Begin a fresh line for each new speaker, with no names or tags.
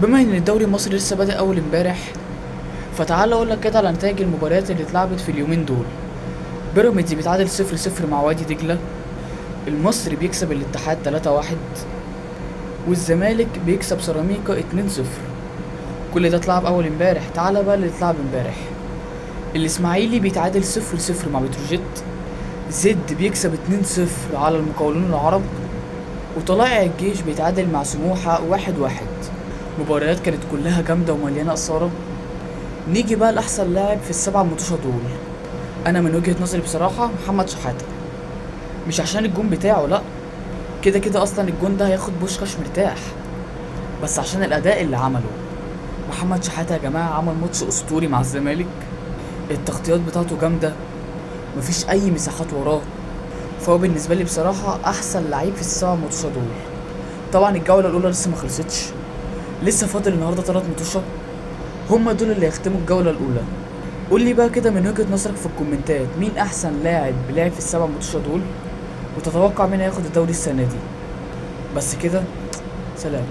بما ان الدوري المصري لسه بادئ اول امبارح، فتعال اقول لك كده على نتائج المباريات اللي اتلعبت في اليومين دول. بيراميدز بيتعادل 0-0 مع وادي دجلة، المصري بيكسب الاتحاد 3-1، والزمالك بيكسب سيراميكا 2-0. كل ده اتلعب اول امبارح. تعالى بقى اللي اتلعب امبارح. الاسماعيلي بيتعادل 0-0 مع بتروجيت، زد بيكسب 2-0 على المقاولون العرب، وطلائع الجيش بيتعادل مع سموحة 1-1. مباريات كانت كلها جامدة ومليانة إثارة. نيجي بقى لأحسن لاعب في السبعة ماتشات دول. أنا من وجهة نظري بصراحة محمد شحاتة، مش عشان الجون بتاعه، لأ، كده كده أصلا الجون ده هياخد بوشكاش مرتاح، بس عشان الأداء اللي عمله. محمد شحاتة يا جماعة عمل ماتش أسطوري مع الزمالك، التغطيات بتاعته جامدة، مفيش أي مساحات وراه، فهو بالنسبة لي بصراحة أحسن لعيب في السبع ماتشات دول. طبعا الجولة الأولى لسه ما خلصتش، لسه فاضل النهاردة 3 ماتشات، هما دول اللي هيختموا الجولة الأولى. قول لي بقى كده من وجهة نظرك في الكومنتات مين أحسن لاعب لعب في السبع ماتشات دول، وتتوقع مين هياخد الدوري السنة دي. بس كده، سلام.